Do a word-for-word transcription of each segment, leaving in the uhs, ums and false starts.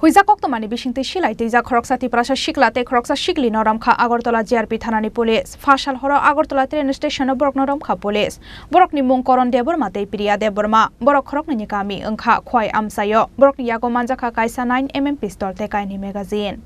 Huijak koktwmani bisingtwi silai twijak khoroksa Tiprasa sikla tei khoroksa siklino romkha Agartala G R P thanani police. Phasal horo Agartala train station-o borokno romkha police. Borokni mung Koron Debbarma tei Priya Debbarma. Borok khoroknwini kami wngkha Khwai Amchaio. Borokni yago manjakha kaisa nine M M pistol tei kainwi magazine.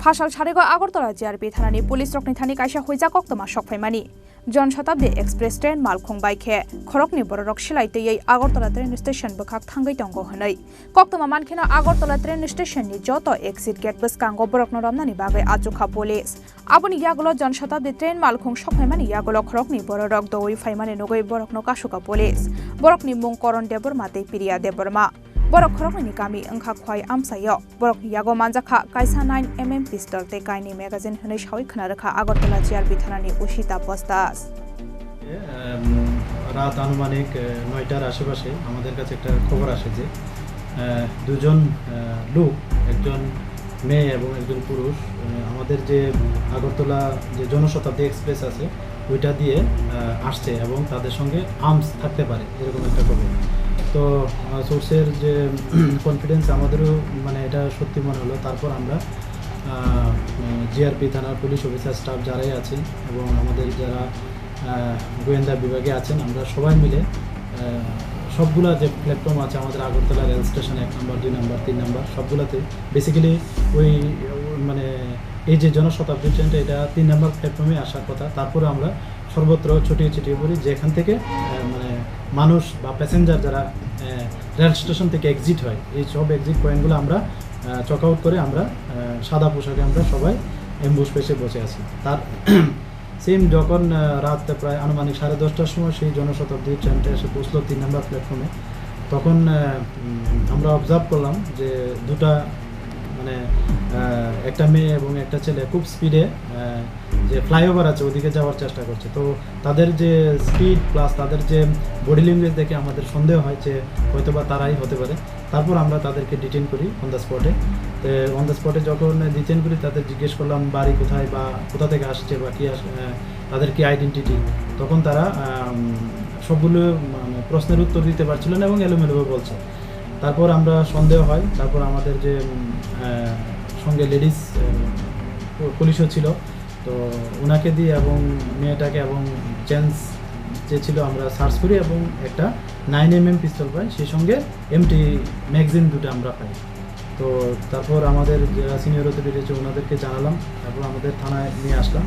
Phasal sarigo Agartala G R P thanani police rokni thani kaisa huijak koktwma sokphaimani. Jan Shatabdi Express train malkhung bai khe khoroknwi bororok silai twiwi Agartala train station bwkhak thangwi tongo hwnwi. Koktwma mankheno Agartala train station ni joto exit gate bwskango borokno romnani bagwi achukha police. Aboni yagulo Jan Shatabdi train malkhung sokphaimani yagulo khoroknwi bororok doui phaimani nugwi borokno kasuka police. Borokni mung Koron Debbarma tei Priya Debbarma. Borok khoroknwini kami wngkha Khwai Amchaio. Borokni yago manjakha kaisa nine M M pistol tei kainwi magazine hwnwi sawi khna rwkha Agartala G R P thanani O C Tapas Das. এম, রাত আনুমানিক, এ, নয়টার আশেপাশে আমাদের কাছে একটা খবর আসে যে, এ, দুজন, এ, লোক, একজন মেয়ে এবং একজন পুরুষ, এ, আমাদের যে আগরতলা যে জনশতাব্দী এক্সপ্রেস আছে, ওইটা দিয়ে, এ, আসছে এবং তাদের সঙ্গে আর্মস থাকতে পারে, এরকম একটা খবর। তো, আ, সোর্সের যে কনফিডেন্স আমাদেরও, মানে, এটা সত্যি মনে হলো। তারপর আমরা, আ, উম, জি আর পি থানার পুলিশ অফিসার স্টাফ যারাই আছেন এবং আমাদের যারা আহ, গোয়েন্দা বিভাগে আছেন, আমরা সবাই মিলে, আহ, সবগুলা যে প্ল্যাটফর্ম আছে আমাদের আগরতলা রেল স্টেশন এক নাম্বার, দুই নাম্বার, তিন নাম্বার, সবগুলাতে বেসিক্যালি ওই, ওই মানে এই যে জনশতাব্দী ট্রেনটা, এটা তিন নাম্বার প্ল্যাটফর্মে আসার কথা। তারপরে আমরা সর্বত্র ছড়িয়ে ছিটিয়ে পড়ি, যেখান থেকে, আহ, মানে মানুষ বা প্যাসেঞ্জার যারা, আহ, রেল স্টেশন থেকে এক্সিট হয়, এই সব এক্সিট পয়েন্টগুলো আমরা, আহ, চেক আউট করে আমরা, আহ, সাদা পোশাকে আমরা সবাই অ্যাম্বুশ পেসে বসে আছি। তার সেম যখন, আহ, রাত প্রায় আনুমানিক সাড়ে দশটার সময় সেই জনশতাব্দী ট্রেনটা এসে পৌঁছলো তিন নম্বর প্ল্যাটফর্মে, তখন, আহ, উম, আমরা অবজার্ভ করলাম যে দুটা, মানে, আহ, একটা মেয়ে এবং একটা ছেলে খুব স্পিডে, আহ, যে ফ্লাইওভার আছে ওদিকে যাওয়ার চেষ্টা করছে। তো তাদের যে স্পিড প্লাস তাদের যে বডি ল্যাঙ্গুয়েজ দেখে আমাদের সন্দেহ হয় যে হয়তো বা তারাই হতে পারে। তারপর আমরা তাদেরকে ডিটেইন করি অন দ্য স্পটে। তো অন দ্য স্পটে যখন ডিটেইন করি, তাদের জিজ্ঞেস করলাম বাড়ি কোথায় বা কোথা থেকে আসছে বা কি আস-, আহ, তাদের কি আইডেন্টিটি। তখন তারা, আম, সবগুলো, মানে, প্রশ্নের উত্তর দিতে পারছিল না এবং এলোমেলোভাবে বলছে। তারপর আমরা সন্দেহ হয়, তারপর আমাদের যে, উম, আহ, সঙ্গে লেডিস, আহ, পু-, পুলিশও ছিল, তো ওনাকে দিয়ে এবং মেয়েটাকে এবং জেন্টস যে ছিল, আমরা সার্চ করি এবং একটা নাইন এমএম পিস্তল পাই, সেই সঙ্গে এমটি ম্যাগাজিন দুটো আমরা পাই। তো তারপর আমাদের যারা সিনিয়র অথরিটি আছে, ওনাদেরকে জানালাম, তারপর আমাদের থানায় নিয়ে আসলাম।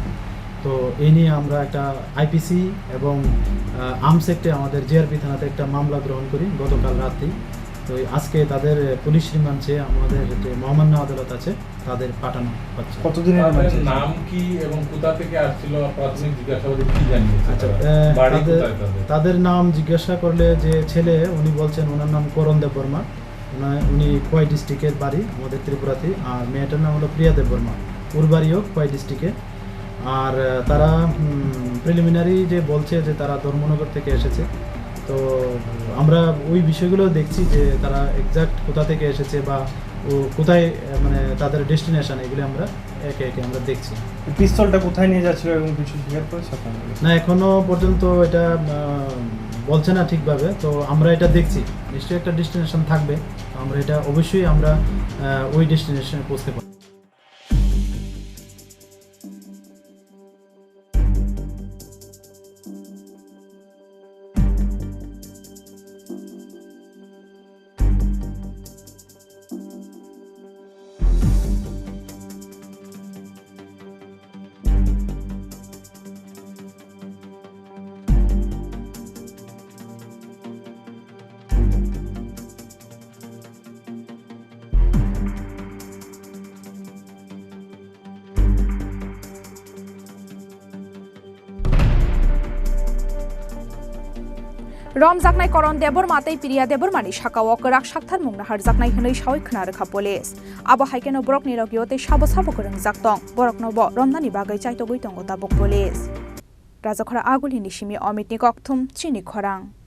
তো এই নিয়ে আমরা একটা আইপিসি এবং, আহ, আর্মস অ্যাক্টে আমাদের জিআরপি থানাতে একটা মামলা গ্রহণ করি গতকাল রাতেই। তো এই আজকে তাদের, আহ, পুলিশ রিমান্ড চেয়ে আমাদের যে মহামান্য আদালত আছে, তাদের পাঠানো হচ্ছে। কতদিনের তাদের রিমান্ড চেয়েছেন? নাম কি এবং কোথা থেকে আসছিল, প্রাথমিক জিজ্ঞাসাবাদে কি জানিয়েছে আচ্ছা, তারা? আহ, বাড়ি তাদের, কোথায় তাদের? তাদের নাম জিজ্ঞাসা করলে যে ছেলে, উনি বলছেন ওনার নাম করণ দেববর্মা, ওনা-, উনি খোয়াই ডিস্ট্রিক্টের বাড়ি আমাদের ত্রিপুরাতে, আর মেয়েটার নাম হলো প্রিয়া দেববর্মা, ওর বাড়িও খোয়াই ডিস্ট্রিক্টে। আর, আহ, তারা, উম, প্রিলিমিনারি যে বলছে যে তারা ধর্মনগর থেকে এসেছে, তো আমরা ওই বিষয়গুলো দেখছি যে তারা এক্স্যাক্ট কোথা থেকে এসেছে বা ও কোথায়, আহ, মানে তাদের ডেস্টিনেশন, এগুলো আমরা একে একে আমরা দেখছি। পিস্তলটা কোথায় নিয়ে যাচ্ছিল এরকম কিছু জিজ্ঞেস করেছে আপনাদের? না, এখনো পর্যন্ত এটা, আহ, বলছে না ঠিকভাবে, তো আমরা এটা দেখছি, নিশ্চয়ই একটা ডেস্টিনেশন থাকবে, তো আমরা এটা অবশ্যই আমরা, আহ, ওই ডেস্টিনেশনে পৌঁছতে পারবো। Romjaknai Koron Debbarma tei Priya Debbarmani sakao kwrak saktharmung naharjaknai hwnwi sawi khna rwkha police. Abo hai kheno borokni logio tei sabo sabo kwrwngjak tong, boroknobo romnani bagwi chaitogwi tongo tabuk police. Rajakhora Agulini simi Omitni kokthum, chini khorang.